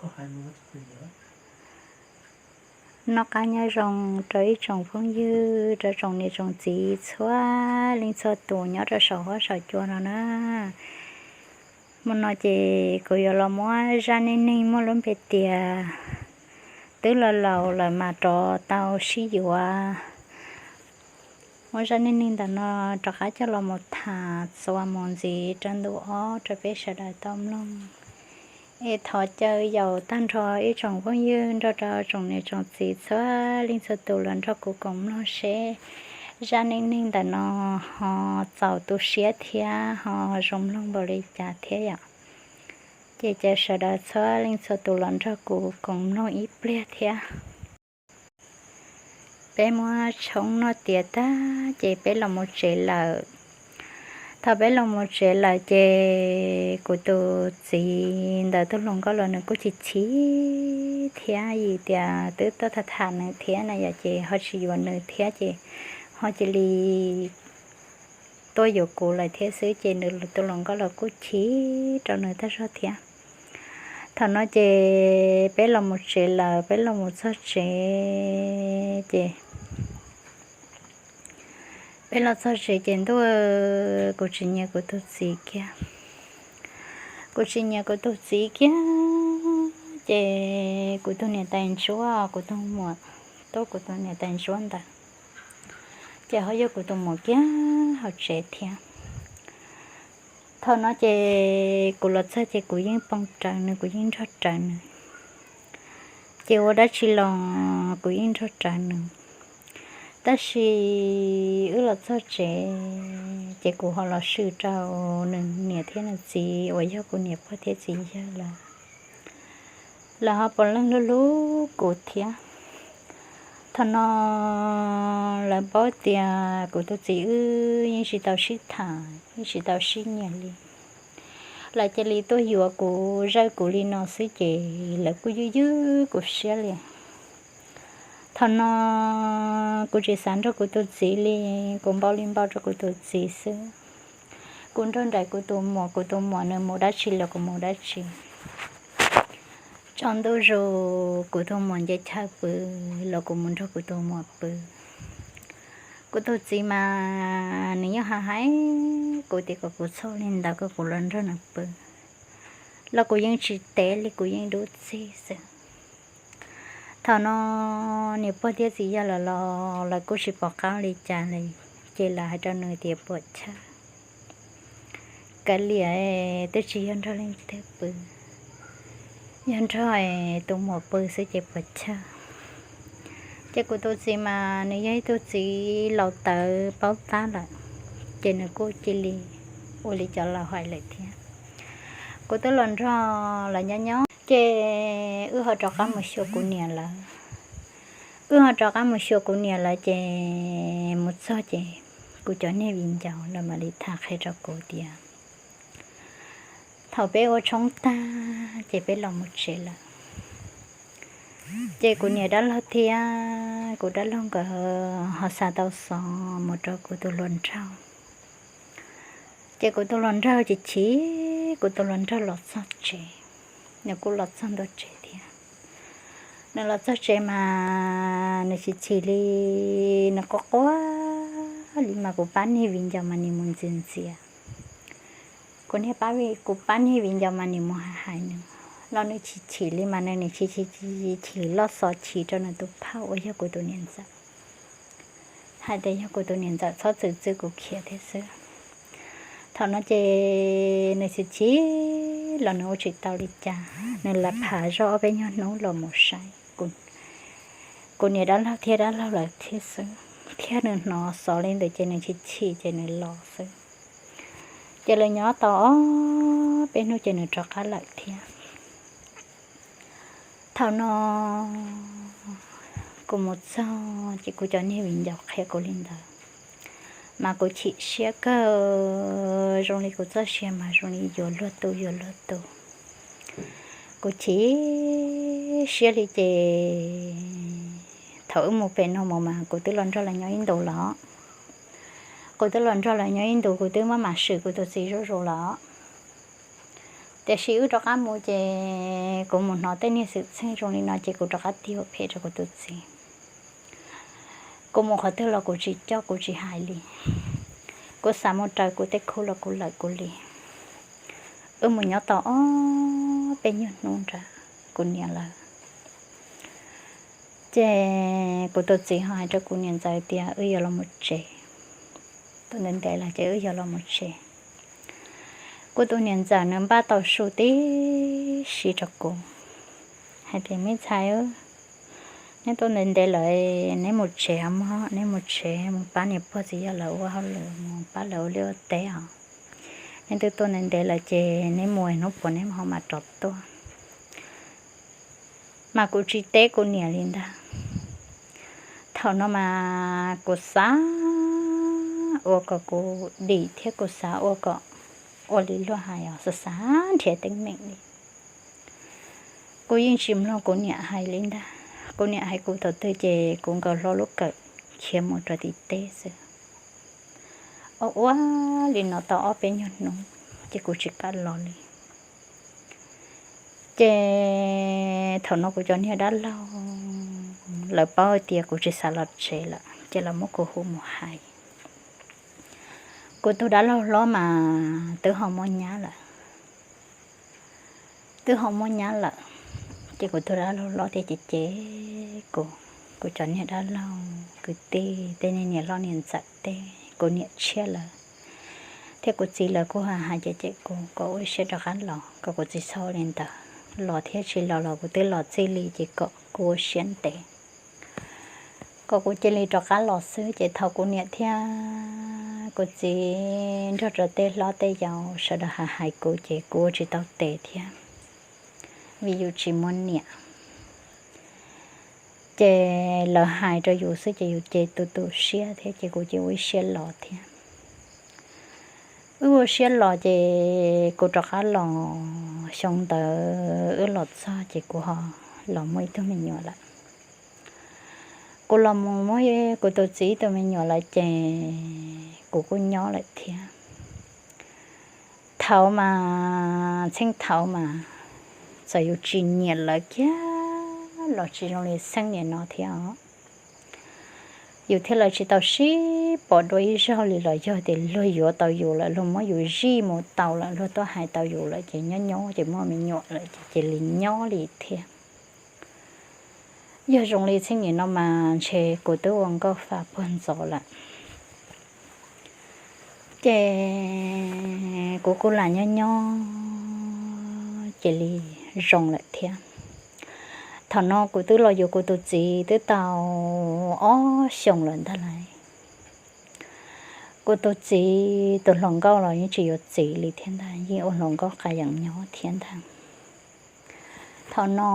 Noj qab nyob zoo rau ib tsoom phooj ywg, rau tsoom niam tsoom txiv txhua leej txhua tus nyob rau saum huab saum cua no na. Hmo no ces kuv yuav los muab zaj neej neeg muaj lub npe tias twb los laus lawm mas rov tau sib yuav. Muab zaj neej neeg ntawm no rov qab coj los mus tham txuas mus ntxiv rau ntu ob rau peb sawv daws tau mloog. Es thov caw yaum tag nrho ib tsoom phooj ywg nrog rau tsoom niam tsoom txiv txhua leej txhua tus los nrog kuv koom mloog seb zaj neej neeg ntawm no ho txaus tu siab thiab ho zoo mloog npaum li cas thiab yom. Ces caw sawv daws txhua leej txhua tus los nrog kuv koom mloog ib pliag thiab. Peb muab tshoob noj tiav tag ces peb los mus tsev lawm. Thaum peb los mus tsev lawm ces kuv tus txiv ntawd tus hluas nkauj los nws kuj chim chim thiab vim tias twb tuaj tham tham nws thiab na yom, ces ho tsis yuav nws thiab ces ho cia li tuaj yuav kuv lawm thiab xwb ces nws tus hluas nkauj los kuj chim rau nws tag zog thiab. Thaum no ces peb los mus tsev lawm, peb los mus txog tsev ces peb los txog tsev ces ntuj, kuv tsis nyiam kuv tus txiv kiag. Kuv tsis nyiam kuv tus txiv kiag ces kuv tus niam tais ntsuab, kuv tus muam, tub kuv tus niam tais ntsuab ntawd ces ho yog kuv tus muam kiag hauv tsev thiab. Thaum no ces kuv los txog ces kuv yeej poob rawv nws, kuv yeej nrog rawv nws. Ces ua dab tsi los kuv yeej nrog rawv nws. Tab sis wb los txog tsev ces kuv ho los swm rau nws niam thiab nws txiv uas yog kuv niam pog thiab txiv yawg lawm. Lawv ho puav leej hlub hlub kuv thiab. Thaum no lawv paub tias kuv tus txiv wb yeej tsis tau sib tham, yeej tsis tau sib nyiam li. Lawv cia li tuaj yuav kuv zawj kuv li no xwb ces lawv kuj ywj ywj kuv siab li. Thaum no kuv tsis xav nrog kuv tus txiv li, kuv npau li npau rau kuv tus txiv xwb. Kuv nrog nraim kuv tus muam, kuv tus muam nws mus dab tsi los kuv mus dab tsi. Tsaus ntuj zus kuv tus muam nce chaw pw los kuv mus nrog kuv tus muam pw. Kuv tus txiv mas nws yeej hais hais kuv tias kom kuv txhob li ntawd, kom kuv los nrog nws pw los kuv yeej tsis teb li, kuv yeej dub txig xwb. Thaum no niam pog thiab txiv yawg lawv los lawv kuj tsis pom qab li cas li, ces lawv hais rau nws tias puam chawj, kav liam, twb tsis yog nrog leej twg pw, yog nrog tus muam pw xwb ces puam chawj. Ces kuv tus txiv mas nws yog ib tug txiv laus tawv paub tab lawm, ces nws kuj cia li ua li cov laus hais lawm thiab. Kuv twb los nrog lawv nyob nyob ces wb ho rov qab mus xyuas kuv niam lawv. Wb ho rov qab mus xyuas kuv niam lawv ces mus txog ces kuv cov niag viv ncaus lawv mam li tham qhia rau kuv tias thaum peb ua tshoob tag ces peb los mus tsev lawm. Ces kuv niam dab laug thiab kuv dab laug nkawd ho xa tau xov mus rau kuv tus hluas nraug. Ces kuv tus hluas nraug chim chim, kuv tus hluas nraug los txog tsev, nws kuj los txog ntua tsev thiab. Nws los txog tsev mas nws chim chim li, nws quaj quaj li mas kuv pab niag viv ncaus mas nws mus ntxias ntxias. Kuv niag pab, kuv pab niag viv ncaus mas nws mus hais hais nws los nws chim chim li mas nws, nws chim chim chim loj xov chim rau nws tus phauj uas yog kuv tus niam ntxawm, hais tias yog kuv tus niam ntxawm txhob txwm txwv kuv khiav thiab xwb. Thaum no ces nws chim chim los nws ua tsis tau li cas, nws lam phav zoj ob peb nyuag hnub los mus saib kuv niam dab laug thiab dab laug lawv thiab xwb, thiab nws hnov xov li ntawd ces nws chim chim ces nws los xwb. Ces lawv nyob tau ob peb hnub ces nws rov qab lawm thiab. Thaum no kuv mus txog ces kuv cov niag viv ncaus qhia kuv li ntawd, mas kuv chim siab kawg, zoo li kuv txoj sia mas zoo li yuav luag tu yuav luag tu. Kuv chim siab li ces thaum wb mus pem no mus mas kuv twb los nrog lawv nyob ib ntus los. Kuv twb los nrog lawv nyob ib ntus, kuv twb muab mam swm kuv tus txiv zuj zus los. Tiam sis wb rov qab mus ces kuv mus hnov tej niag xwm txheej zoo li no ces kuv rov qab tig ua phem rau kuv tus txiv. Kuv mus qhov twg los kuv tsis coj, kuv tsis hais li. Kuv xav mus raws kuv tej khub los kuv lawm kuv li. Wb mus nyob tau ob peb nyuag hnub nram kuv niam lawm. Ces kuv tus txiv ho hais rau kuv niam ntxawm tias wb yuav los mus tsev. Tuaj ntev ntev lawm ces wb yuav los mus tsev. Kuv tus niam ntxawm nws npaj tau su tib si rau kuv hais tias, me ntxhais, neb tuaj ntev ntev lawm, neb mus tsev mog, neb mus tsev mus pab niam pog txiv yawg lawv ua hauj lwm, mus pab lawv ua liaj ua teb os. Neb twb tuaj ntev ntev lawm ces neb mus hnub puas neb ho mam rov tuaj. Mas kuv tsis teb kuv niam li ntag. Thaum no mas kuv xav ua kom kuv dim thiab kuv xav ua kom ua li luag hais os, xav xav nrhiav teeb meem li. Kuv yeej tsis mloog kuv niam hais li ntag. Kuv niam hais kuv thaum twg ces kuv nkaus hlo lub kawm khiav mus rau tim teb xwb. Ua ua li no tau ob peb nyuag hnub ces kuv tsis kam los li. Ces thaum no kuv cov niag dab laug lawv paub tias kuv tsis xav los tsev lawm ces lawv muab kuv hu mus hais. Kuv tus dab laug hlob mas twb ho muaj nyab lawm. Twb ho muaj nyab lawm, ces kuv tus dab laug hlob thiaj cem cem kuv, kuv cov niag dab laug kwv tij, tej niag niam hlob niam ntxawm tej, kuv niam tshiab lawv thiab kuv txiv lawv kuj hais cem cem kuv kom ua siab rov qab los, kom kuv tsis txhob ua li ntawd. Los thiab tsis los los kuv twb los txij li ces kom kuv ua siab ntev, kom kuv cia li rov qab los xwb. Ces thaum kuv niam thiab kuv txiv nrog rau tej hlob tej yau sawv daws hais hais kuv ces kuv ua tsis tau tes thiab, vim yus tsis muaj niam. Ces lawv hais rau yus xwb ces yus ces tu tu siab thiab ces kuv ces ua ib siab los thiab. Wb ua siab los ces kuv rov qab los, xyoo ntawd wb los txog ces kuv ho los muaj ib tug me nyuam lawm. Kuv los mus muab kuv tus txiv ib tug me nyuam lawm ces kuv kuj nyob lawm thiab. Thaum mas, txheej thaum mas, txawm yus tsis nyiam lawv kiag los tsis zoo li txheej niam no thiab os. Yus thiab lawv tsis tau sib pom dua ib zaug li los yog tias luag yuav tau yus lawm, luag muab yus zij mus tau lawm, luag tuaj hais tau yus lawm ces nyob nyob ces muaj me nyuam lawm ces cia li nyob li thiab. Yog zoo li txheej niam no mas ntshe kuv twb ua nkauj fa puag ntxov lawm. Ces kuv kuj lam nyob nyob cia li zoo lawm thiab. Thaum no kuv twb los yuav kuv tus txiv twb tau ob xyoos lawm ntag lauj. Kuv tus txiv tus hluas nkauj los yeej tsis yuav txiv li thiab ntag, yeej ua hluas nkauj qas yees nyob thiab ntag. Thaum no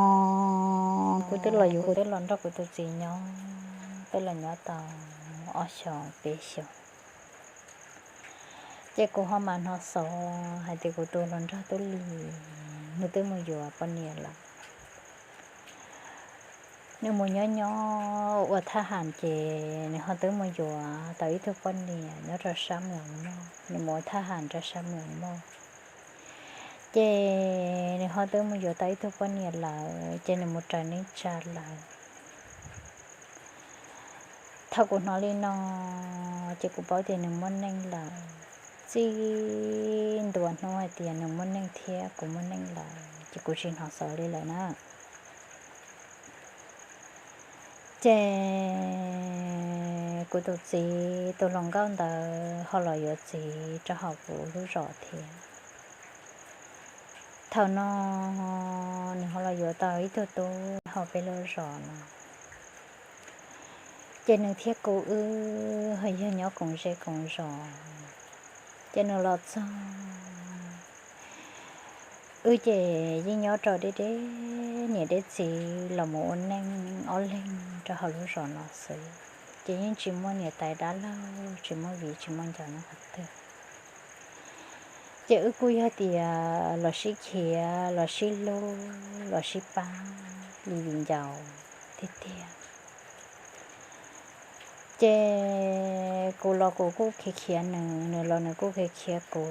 kuv twb los yuav, kuv twb los nrog kuv tus txiv nyob, twb los nyob tau ob xyoos peb xyoos. Ces kuv ho mam hnov xov hais tias kuv tus hluas nraug Tub Lis nws twb mus yuav poj niam lawm. Nws mus nyob nyob ua thab ham ces nws ho twb mus yuav tau ib tug poj niam nyob rau sab Moos Moj, nws mus ua thab ham rau sab Moos Moj. Ces nws ho twb mus yuav tau ib tug poj niam lawm ces nws mus raws neej tsa lawm. Thaum kuv hnov li no ces kuv paub tias nws muaj neej lawm. Txij ntua hnub hais tias nws muaj neej thiab kuv muaj neej lawm ces kuv tsis hnov xov li lawm na. Ces kuv tus txiv tus hluas nkauj ntawd ho los yuav txiv rau hauv kuv lub zos thiab. Thaum no nws ho los yuav tau ib tug tub hauv peb lub zos no. Ces nws thiab kuv wb ho yog nyob koom zej koom zos. Ces nws los txog, wb ces yeej nyob rau deb deb niam deb txiv los mus ua neej ob leeg rau hauv lub zos no xwb. Ces yeej tsis muaj niam tais dab laug, tsis muaj viv tsis muaj ncaus nyob qhov twg. Ces wb kuj yog tias los sib khiav los sib hlub los sib pab li viv ncaus tiag tiag. Ces kuv los kuv kuj khiav khiav nws, nws los nws kuj khiav khiav kuv.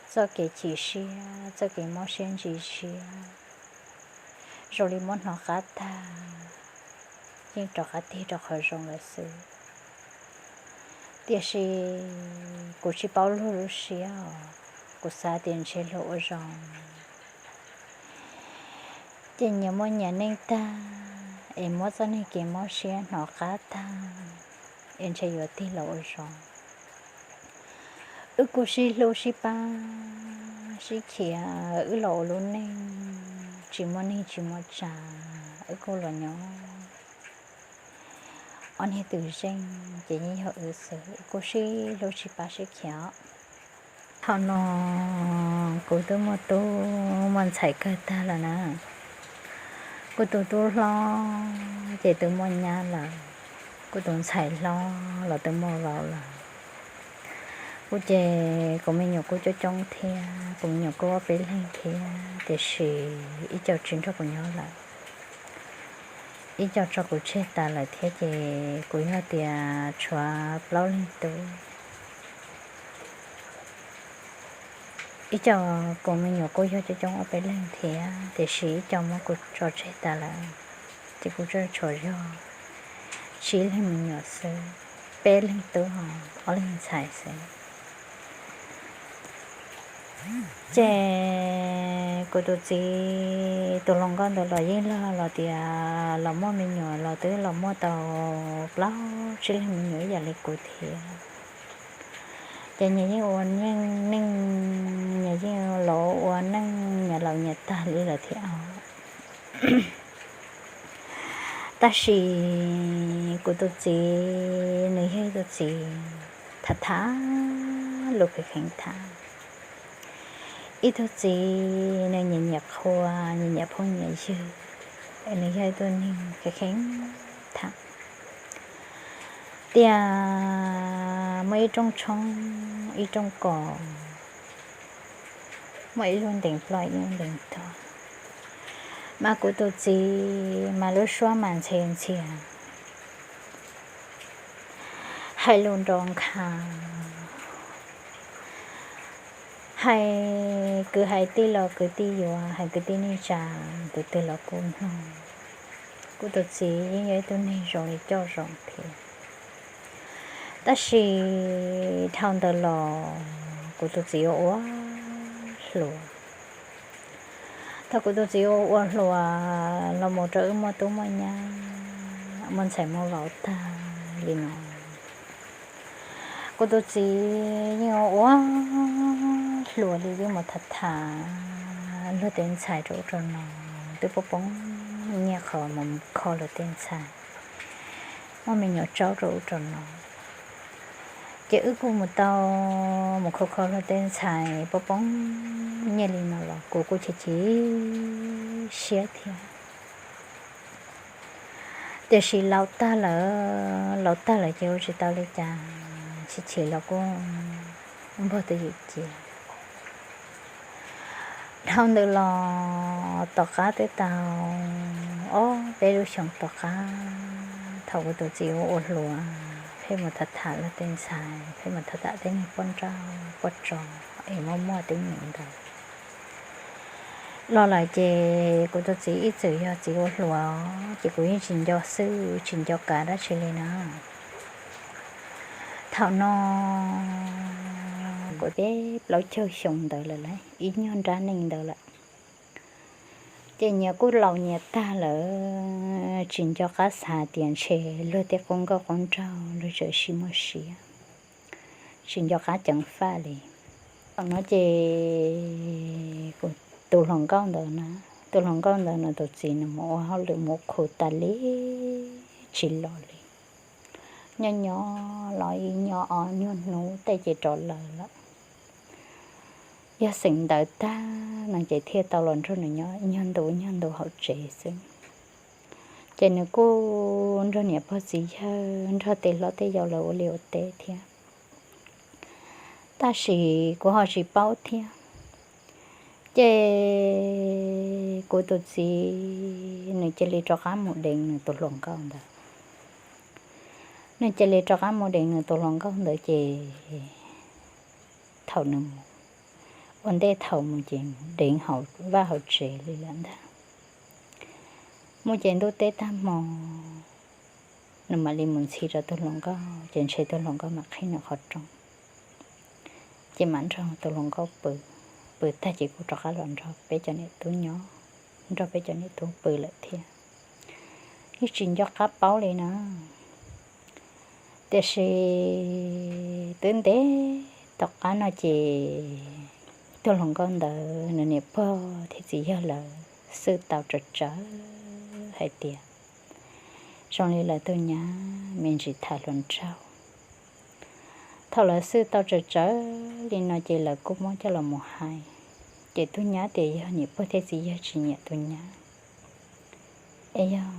txoj kev chim siab, txoj kev mob siab ntsim siab, zoo li muab hnov qab tag, yeej rov qab tig rau qhov zoo lawm xwb. Tiam sis kuv tsis paub luag lub siab os, kuv xav tias ntshe luag ua zoo ces nyias muaj nyias neej tag, es muab txoj neeg kev mob siab hnov qab tag, es ntshe yuav tig los ua zoo. Wb kuj sib hlub sib pab sib khiav, wb los ua lub neej tsis muaj neej tsis muaj tsav, wb kuj los nyob ob niag twm zeej ces yeej yog wb xwb, wb kuj sib hlub sib pab sib khiav. Thaum no kuv twb muaj tub muaj ntxhais kawg tag lawm na. Kuv tus tub hlob ces twb muaj nyab lawm, kuv tus ntxhais hlob los twb muaj vauv lawm. Kuv ces kuv me nyuam kuj coob coob thiab, kuv me nyuam kuj ob peb leeg thiab, tiam sis ib co tsis nrog kuv nyob lawm, ib co tso kuv tseg tas lawm thiab ces kuv yog tias tshuav plaub leeg tub. Ib co kuv me nyuam kuj yog coob coob ob peb leeg thiab, tiam sis ib co muab kuv tso tseg tas lawm, ces kuv tseem tshuav yog tsib leeg me nyuam xwb, peb leeg tub, ob leeg ntxhais xwb. Ces kuv tus txiv tus hluas nkauj ntawd los yeej los tias los muaj me nyuam los twb los muaj tau plaub tsib leeg me nyuam ib yam li kuv thiab. Ces nyias yeej ua neej, nyias yeej los ua neej nyias laus nyias tag li lawm thiab os. Tab sis kuv tus txiv nws yog ib tug txiv tham tham lus kheev kheev tham, ib tug txiv nws nyiam nyiam qhua, nyiam nyiam phooj nyiam ywg, nws yog ib tug neeg kheev kheev tham tias muaj ib rooj tshoob ib rooj kos, muaj ib lub ntees ploj ib lub ntees tuag, mas kuv tus txiv mas lub suab mas ntxhe ntxhias, hais lus nrov nkhav, hais kwv hais tij los kwv tij yuav, hais kwv tij neej tsa tus twg los kuj mloog. Kuv tus txiv yeej yog ib tug neeg zoo li coj zoo thiab. Tab sis dhau ntawd los kuv tus txiv ua ua hluas. Thaum kuv tus txiv ua ua hluas los mus rau wb muaj tub muaj nyab, muaj ntxhais muaj vauv tag li no, kuv tus txiv yeej ua ua hluas li, yeej mus tham tham luag tej ntxhais rau ub rau no, twb poob poob nyiaj qhov mus kho luag tej ntxhais, muaj me nyuam tsaub rau ub rau no. Ces wb kuj mus tau mus kho kho luag tej ntxhais poob poob nyiaj li no los kuv kuj chim chim siab thiab. Tiam sis laus tag lawm, laus tag lawm ces ua tsis tau li cas, chim chim los kuj npog twj ywm cia. Dhau ntawd los tom qab twb tau ob peb lub xyoo tom qab, thaum kuv tus txiv ua ua hluas, pheej mus tham tham luag tej ntxhais, pheej mus tham tham tej neeg poj nrauj poj tso es muaj muaj teeb meem ntawd los lawm ces kuv tus txiv ib txwm yog txiv ua hluas ces kuv yeej tsis nco xwb, tsis nco kav dab tsi li na. Thaum no kuv peb plaub caug xyoo ntawd lawm lauj, ib nyuag nrab neej ntawd lawm. Ces nyias kuj laus nyias tag lawm, tsis nco qab xav tias ntshe luag tej qub nkauj qub nraug luag tseem sib muaj siab, tsis nco qab ceev faj li. Thaum no ces kuv tus hluas nkauj ntawd na, tus hluas nkauj ntawd nws tus txiv nws mus ua hauj lwm mus khu tas li tsis los li. Nyob nyob los ib nyuag ob nyuag hnub tej ces rov lawm lawm. Yog xeem ntawd tag no ces thiaj tau los nrog nws nyob ib nyuag ntu ib nyuag ntu hauv tsev xwb. Ces nws kuj nrog niam pog txiv yawg, nrog tej hlob tej yau lawv ua liaj ua teb thiab. Tab sis kuv ho tsis paub thiab. Ces kuv tus txiv nws cia li rov qab mus deev nws tus hluas nkauj ntawd. Nws cia li rov qab mus deev nws tus hluas nkauj ntawd ces thaum nws mus ua ntej thaum mus ces deev hauv vaj hauv tsev li lawm ntag. Mus ces ntuj teb tag hmo, nws mam li mus ntxhi rau tus hluas nkauj, ces ntshe tus hluas nkauj mam qhib nws qhov rooj, ces mam nrog tus hluas nkauj pw. Pw tag ces kuj rov qab los nrog peb cov niam tub nyob, nrog peb cov niam tub pw lawm thiab. Yeej tsis nco qab paub li na. Tiam sis twb ntev tom qab no ces tus hluas nkauj ntawd nws niam pog thiab txiv yawg lawv xwb tau tsawv tsawv hais tias zoo li lawv tus nyab me ntsis tham hluas nraug. Thaum lawv xwb tau tsawv tsawv li no ces lawv kuj muab coj los mus hais, ces tus nyab tias yog niam pog thiab txiv yawg tsis nyiam tus nyab, es yog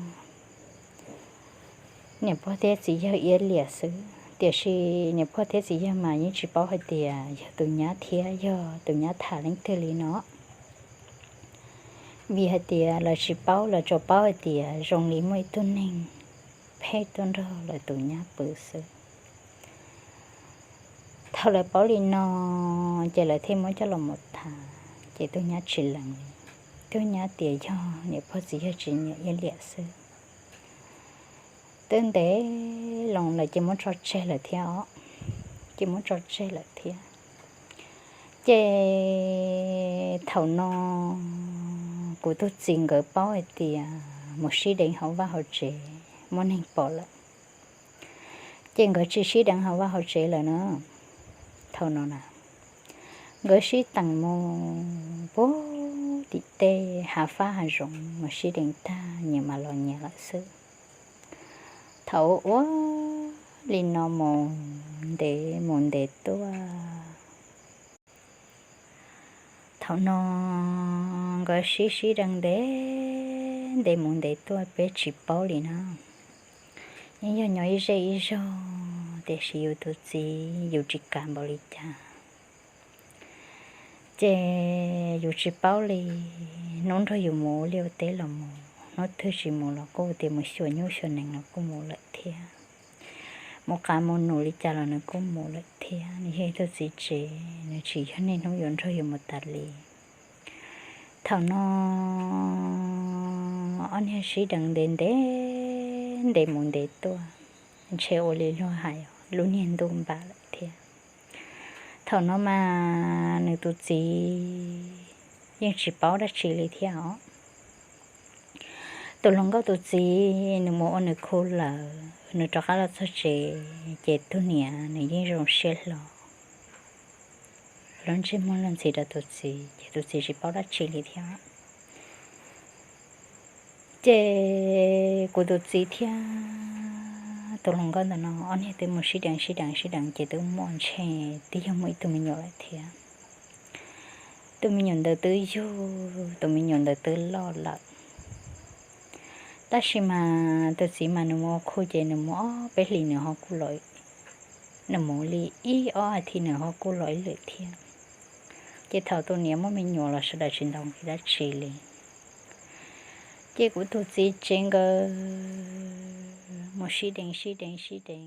niam pog thiab txiv yawg iab liam xwb. Tiam sis niam pog thiab txiv yawg mas yeej tsis paub hais tias yog tus nyab thiab yog tus nyab tham leej twg li no. Vim hais tias lawv tsis paub, lawv tsuas paub hais tias zoo li muaj ib tug neeg phem tuaj nrog lawv tus nyab pw xwb. Thaum lawv paub li no ces lawv thiaj muab coj los mus tham, ces tus nyab tsis lees li. Tus nyab tias yog niam pog txiv yawg tsis nyiam iab liam xwb. Twb ntev loo lawm ces muab tso tseg lawm thiab os, ces muab tso tseg lawm thiab. Ces thaum no kuv tus txiv nkawd paub hais tias mus sib deev hauv vaj hauv tsev muaj neeg pom lawm, ces nkawd tsis sib deev hauv vaj hauv tsev lawm na. Thaum no na, nkawd sib teem mus puag tim tej hav fab hav zoov mus sib deev tag nyias mas los nyias lawm xwb. Thaum ua li no mus ntev mus ntev tuaj, thaum no nkawd sib sib deev ntev ntev mus ntev tuaj peb tsis paub li na. Yeej yog nyob ib zej ib zog tiam sis yus tus txiv yus tsis kam npaum li cas, ces yus tsis paub li. Hnub nrog yus mus ua liaj ua teb los mus, hnub twg tsis mus los kuj tias mus xyuas nyuj xyuas nees los kuj mus lawm thiab. Mus qav mus num li cas los nws kuj mus lawm thiab. Nws yog ib tug txiv tsev, nws tsis yog niaj hnub yuav nrog yus mus tas li. Thaum no ob niag sib deev ntev ntev ntev mus ntev tuaj, ntshe ua li luag hais lub niag ntuj npam lawm thiab. Thaum no mas nws tus txiv yeej tsis paub dab tsi li thiab os. Tus hluas nkauj tus txiv nws mus ua nws khu lawm, nws rov qab los txog tsev ces tus niam nws yeej zoo siab hlo, lub ntsej muag luag ntxhi rau tus txiv ces tus txiv tsis paub dab tsi li thiab. Ces kuv tus txiv thiab tus hluas nkauj ntawm no ob niag twb mus sib deev sib deev sib deev ces twb muaj ntshe twb yog muaj ib tug me nyuam lawm thiab. Tus me nyuam ntawd twb yug, tus me nyuam ntawd twb loj lawm. Tab sis mas tus txiv mas nws mus ua khu ces nws mus ob peb hlis nws ho kuj los, nws mus li ib ob as thiv nws ho kuj los ib lwm thiab. Ces thaum tus niam muaj me nyuam los sawv daws tsis ntaus nqi dab tsi li. Ces kuv tus txiv tsev nkawd mus sib deev sib deev sib deev